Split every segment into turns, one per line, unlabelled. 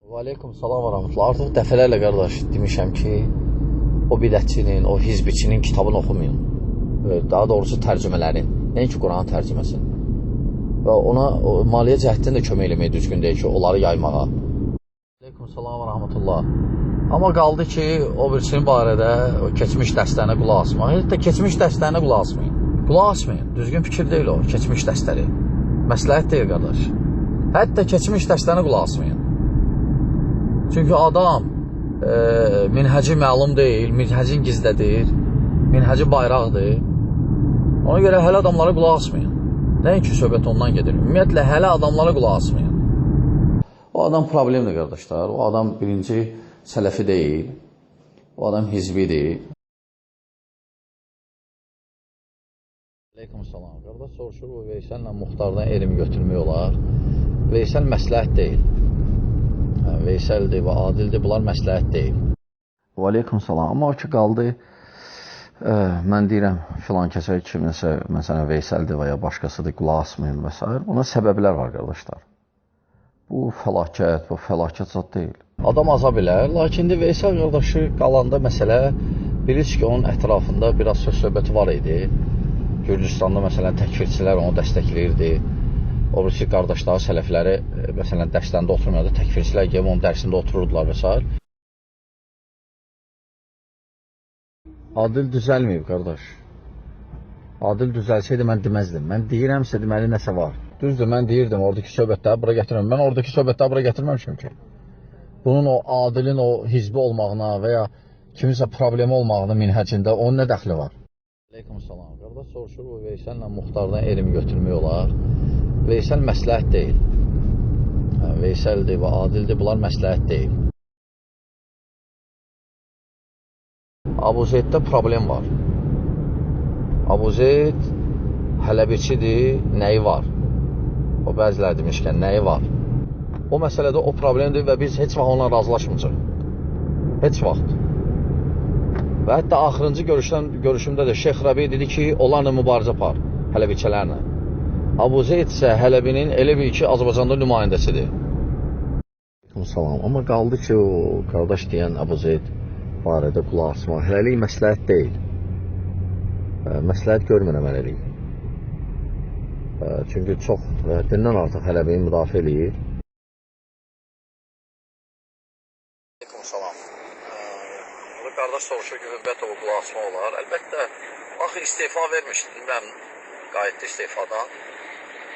Və aleykum salam və rəhmətullah. Artıq dəfələrlə qardaş demişəm ki, o bidətçinin, o hizbiçinin kitabını oxumayın. Daha doğrusu tərcümələrin, nəinki Quranın tərcüməsini. Və ona o, maliyyə cəhətdən də kömək eləmək düzgün deyil ki, onları yaymağa. Aleykum salam və rəhmətullah. Amma qaldı ki, o birisinin barədə o keçmiş dərslərinə qulaq asmaq. Hətta keçmiş dərslərinə qulaq asmayın. Qulaq asmayın. Düzgün fikir deyil o, keçmiş dərsləri. Məsləhət deyil qardaş. Hətta keçmiş dərslərinə qulaq asmayın. Çünki adam minhəci məlum deyil, minhəcin gizlədir, minhəci bayraqdır. Ona görə hələ adamlara qulaq asmayın. Nəinki söhbət ondan gedir. Ümumiyyətlə hələ adamlara qulaq asmayın. O adam problemdir qardaşlar. O adam birinci sələfi deyil. O adam hizbidir. Aleykum salam. Qardaş soruşur, bu Veysəllə Muxtardan elm götürmək olar. Veysəl məsləhət deyil. Hə, Veysəldir və Adildir, bunlar məsləhət deyil. Və aleykum salam. Amma o ki qaldı, mən deyirəm filan kəsə kiminsə, məsələn Veysəldir və ya başqasıdır, qulaq asmayın və s. Buna səbəblər var qardaşlar. Bu fəlakət, bu fəlakət zad deyil. Adam aza bilər, lakin indi Veysəl qardaşı qalanda məsələ bilirsiniz ki, onun ətrafında biraz söz söhbəti var idi. Gürcüstanda məsələn təkfirçilər onu dəstəkləyirdi. O birisi qardaşları, sələfləri məsələn dərslərində oturmuyordu, təkfirçilər gəlib onun dərsində otururdular və s. Adil düzəlməyib qardaş. Adil düzəlsəydi mən deməzdim. Mən deyirəmsə deməli nəsə var. Düzdür, mən deyirdim oradakı söhbətləri bura gətirməm. Mən oradakı söhbətləri bura gətirməmişim ki. Bunun o Adilin o hizbi olmağına və ya kiminsə problemi olmağına minhəcində onun nə dəxli var? Aleykum salam. Qardaş soruşur, bu Veysəllə Muxtardan elm götürmək olar. Veysəl məsləhət deyil. Hə, Veysəldir və Adildir, bunlar məsləhət deyil. Abu Zeyddə problem var. Abu Zeyd hələbiçidir, nəyi var? O bəziləri demişkən, nəyi var? O məsələdə o problemdir və biz heç vaxt onunla razılaşmayacağıq. Heç vaxt. Və hətta axırıncı görüşümdə də Şeyx Rəbi dedi ki, onlarla mübarizə apar, hələbiçələrlə. Abu Zeyd isə Hələbinin elə bil ki, Azərbaycanda nümayəndəsidir. Salam. Amma qaldı ki, o qardaş deyən Abu Zeyd barədə qulaq asmaq hələlik məsləhət deyil. Məsləhət görmürəm hələlik. Çünki çox həddindən artıq Hələbini müdafiə eləyir. Aleyküm salam. Burada qardaş soruşur ki, Hübbətova qulaq asmaq olar. Əlbəttə, axı istefa vermişdi, bilmirəm, qayıtdı istefadan.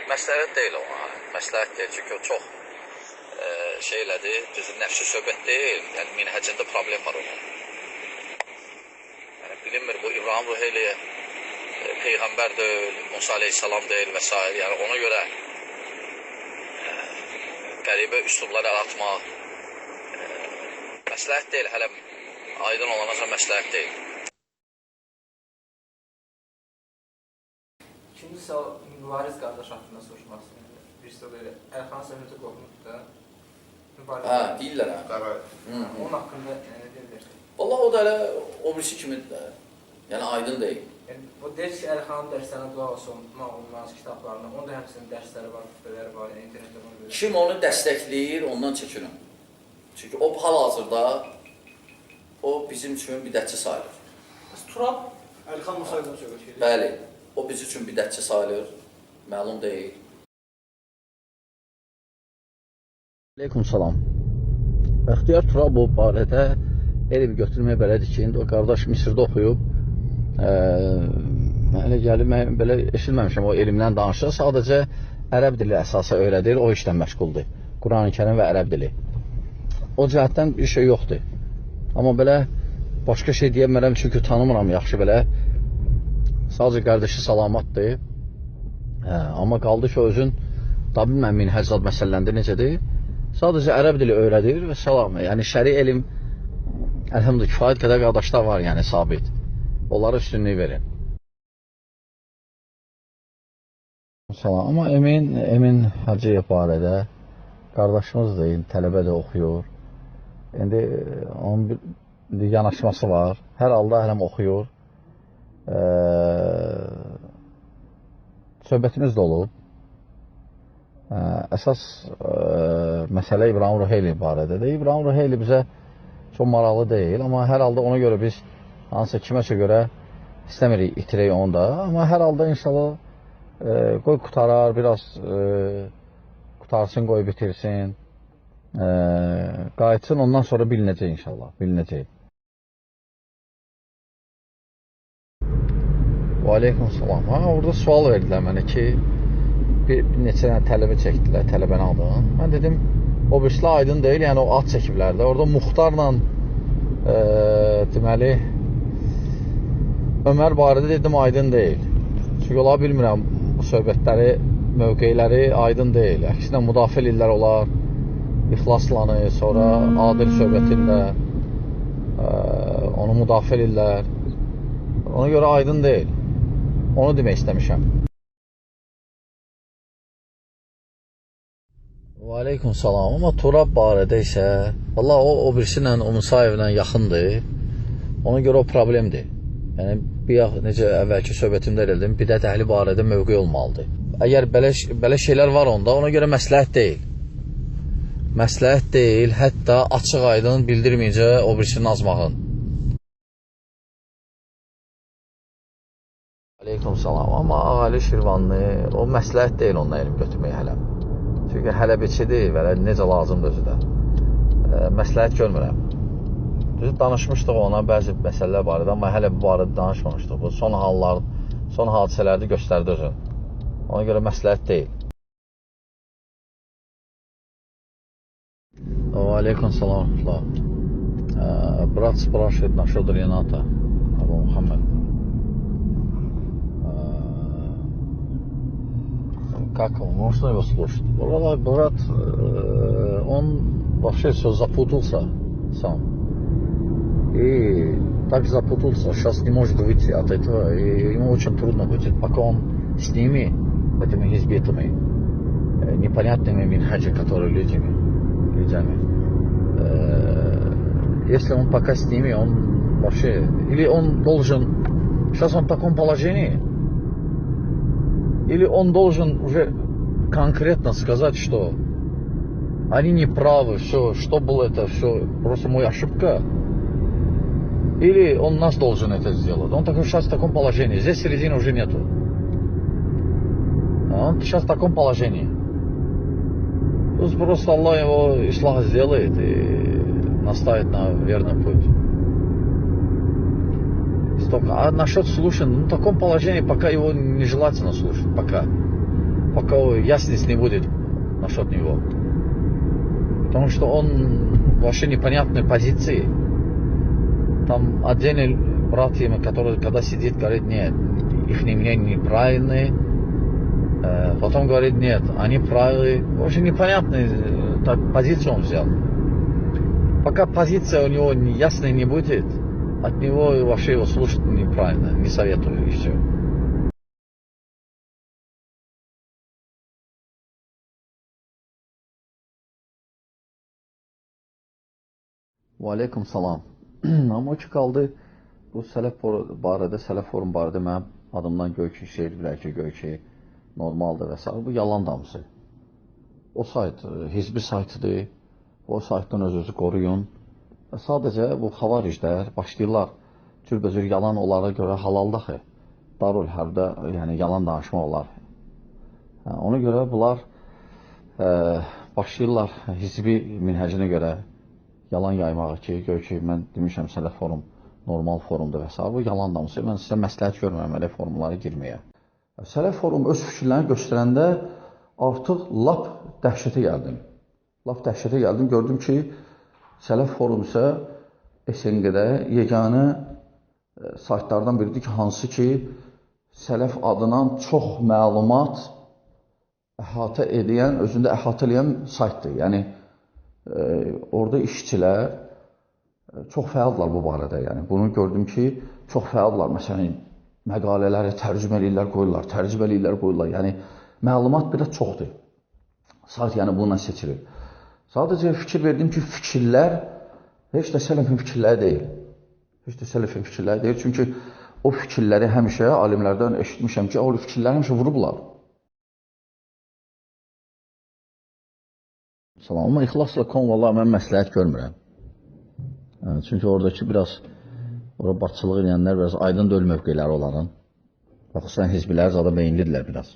Məsləhət deyil o, məsləhət deyil. Çünki o çox şey elədi, düzdür, nəfsi söhbət deyil, yəni minhəcində problem var onun. Yəni bilinmir bu İbrahim Ruheyli peyğəmbər deyil, Musa aleyhissalam deyil və s. Yəni ona görə qəribə üslublar əl atmaq məsləhət deyil, hələ aydın olana məsləhət deyil.
İkinci sual Mübariz qardaş haqqında soruşmaq istəyirəm. Birisi o belə Əlxan söhbəti qohumudur da. Mübariz.
Hə, deyirlər hə.
Onun haqqında yəni, nə deyə bilərsən?
Vallahi o da elə o birisi kimidir də. Yəni aydın deyil.
Yəni o deyir ki, Əlxanın dərslərinə qulaq asmaq olmaz, kitablarına. Onun da həmçinin dərsləri var, xütbələri var, yəni internetdə bunu görürsən.
Kim onu dəstəkləyir, ondan çəkinin. Çünki o hal-hazırda o bizim üçün bidətçi sayılır.
Bəs Turab Əlxan Musayevdən söhbət gedir.
Bəli, o bizim üçün bidətçi sayılır. Məlum deyil. Aleykum salam. Bəxtiyar Turabov barədə elm götürmək belədir ki, indi o qardaş Misirdə oxuyub. Elə gəlir, mən belə eşitməmişəm o elmdən danışır. Sadəcə ərəb dili əsası öyrədir, o işlə məşğuldur. Quran-ı Kərim və ərəb dili. O cəhətdən bir şey yoxdur. Amma belə başqa şey deyə bilmərəm, çünki tanımıram yaxşı belə. Sadəcə qardaşı salamatdır. Hə, amma qaldı ki, özün da bilməm minhəc zad məsələlərində necədir. Sadəcə ərəb dili öyrədir və salam. Yəni şəri elm əlhamdülillah kifayət qədər qardaşlar var, yəni sabit. Onlara üstünlük verin. Salam. Amma Emin Hacıyev barədə qardaşımızdır, indi tələbə də oxuyur. İndi onun bir yanaşması var. Hər halda hələm oxuyur. Söhbətimiz də olub. Əsas məsələ İbrahim Ruheyli barədədir. İbrahim Ruheyli bizə çox maraqlı deyil, amma hər halda ona görə biz hansısa kiməsə görə istəmirik itirək onu da. Amma hər halda inşallah qoy qutarar, biraz qutarsın, qoy bitirsin. Qayıtsın, ondan sonra bilinəcək inşallah, bilinəcək. Və aleyküm salam. Ha, orada sual verdilər mənə ki, bir neçə dənə tələbə çəkdilər, tələbənin adını. Mən dedim, o birisilər aydın deyil, yəni o ad çəkiblər də. Orada Muxtarla deməli Ömər barədə dedim aydın deyil. Çünki ola bilmirəm, bu söhbətləri, mövqeləri aydın deyil. Əksinə müdafiə eləyirlər onlar. İxlaslanı, sonra Adil söhbətində onu müdafiə eləyirlər. Ona görə aydın deyil. Onu demək istəmişəm. Və aleyküm salam. Amma Turab barədə isə, vallah o birisi ilə, o Musayevlə yaxındır. Ona görə o problemdir. Yəni, bayaq necə əvvəlki söhbətimdə elədim, bidət əhli barədə mövqe olmalıdır. Əgər belə şeylər var onda, ona görə məsləhət deyil. Məsləhət deyil, hətta açıq aydın bildirməyəcə o birisinin azmağın. Aleyküm salam. Amma Ağali Şirvanlı, o məsləhət deyil ondan elm götürmək hələ. Çünki hələ biçidir, belə necə lazımdır özü də. Məsləhət görmürəm. Düzü danışmışdıq ona bəzi məsələlər barədə, amma hələ bu barədə danışmamışdıq. Bu son hallar, son hadisələrdə göstərdi özünü. Ona görə məsləhət deyil. Və aleyküm salam. Брат спрашивает насчет Рената, Абу Мухаммед. Как он, можно его слушать? Брат, он вообще все запутался сам. И так запутался, сейчас не может выйти от этого, и ему очень трудно будет, пока он с ними, этими хизбитами, непонятными минхаджи, которые людьми. Если он пока с ними, он вообще... Или он должен... Сейчас он в таком положении, или он должен уже конкретно сказать, что они не правы, все, что было это, все, просто моя ошибка. Или он нас должен это сделать. Он такой сейчас в таком положении. Здесь середины уже нету. Он сейчас в таком положении. Пусть просто Аллах его ислах сделает и наставит на верный путь. Столько. А насчет слушания, ну, в таком положении пока его нежелательно слушать. Пока. Пока ясность не будет насчет него. Потому что он вообще непонятной позиции. Там отдельный брат ему, который когда сидит, говорит, нет, их мнения неправильные. Потом говорит, нет, они правы. В общем, непонятную позицию он взял. Пока позиция у него ясной не будет, от него вообще его слушать неправильно, не советую, и все. Və aleyküm salam. Amma o ki qaldı, bu sələf barədə, sələf forum barədə mənim adımdan göy ki, şey ediblər ki, göy ki, normaldır və s. Bu yalan damısı. O sayt hizbi saytıdır. O saytdan öz-özü qoruyun. Sadəcə bu xavariclər başlayırlar cürbəcür yalan onlara görə halaldır axı. Darül Hərbdə yəni yalan danışmaq olar. Ona görə bunlar başlayırlar hizbi minhəcinə görə yalan yaymağı ki, gör ki, mən demişəm sələf forum normal forumdur və s. Bu yalan damısı. Mən sizə məsləhət görmürəm elə forumlara girməyə. Sələf forum öz fikirlərini göstərəndə artıq lap dəhşətə gəldim. Lap dəhşətə gəldim. Gördüm ki, Sələf forum isə SNQ-də yeganə saytlardan biridir ki, hansı ki, sələf adına çox məlumat əhatə edən, özündə əhatə edən saytdır. Yəni, orada işçilər çox fəaldılar bu barədə. Yəni, bunu gördüm ki, çox fəaldılar. Məsələn, məqalələri tərcümə eləyirlər, qoyurlar, tərcümə eləyirlər, qoyurlar. Yəni, məlumat biraz çoxdur. Sayt yəni bununla seçilir. Sadəcə fikir verdim ki, fikirlər heç də sələfin fikirləri deyil. Heç də sələfin fikirləri deyil. Çünki o fikirləri həmişə alimlərdən eşitmişəm ki, o fikirləri həmişə vurublar. Salam. Amma ixlasla.com vallahi mən məsləhət görmürəm. Çünki oradakı biraz ora başçılıq edənlər biraz aydın deyil mövqeləri onların. Və xüsusən hizbilər zada beyinlidirlər biraz.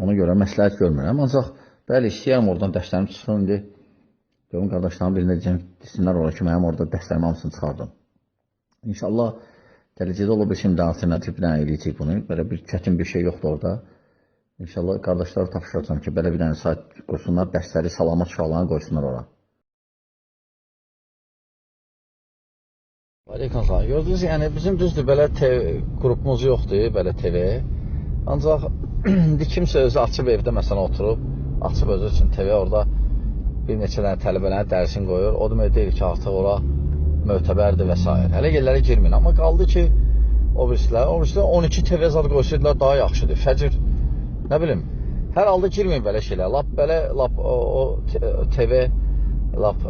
Ona görə məsləhət görmürəm. Ancaq bəli istəyirəm oradan dərslərim çıxsın indi. Görüm qardaşlarım birinə deyəcəm, desinlər ora ki, mənim orada dərslərimi hamısını çıxardım. İnşallah gələcəkdə ola bilsin də alternativ bir dənə eləyəcək bunu. Belə bir çətin bir şey yoxdur orada. İnşallah qardaşlara tapşıracağam ki, belə bir dənə sayt qursunlar, dərsləri salamat uşaqlarına qoysunlar ora. Aleyküm salam. Gördünüz, yəni bizim düzdür belə qrupumuz yoxdur, belə TV. Ancaq indi kimsə özü açıb evdə məsələn oturub, açıb özü üçün TV orada bir neçə dənə tələbələrin dərsini qoyur. O demək deyil ki, artıq ora mötəbərdir və s. Hələ yerlərə girməyin. Amma qaldı ki, o birisilər 12 TV zad qoysaydılar daha yaxşıdır. Fəcr, nə bilim, hər halda girməyin belə şeylər. Lap belə, lap o TV lap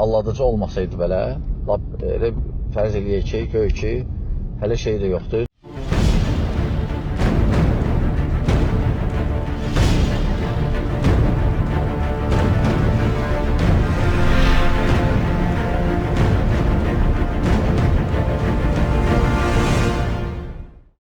alladıcı olmasaydı belə, lap elə fərz eləyək ki, göy ki, hələ şey də yoxdur.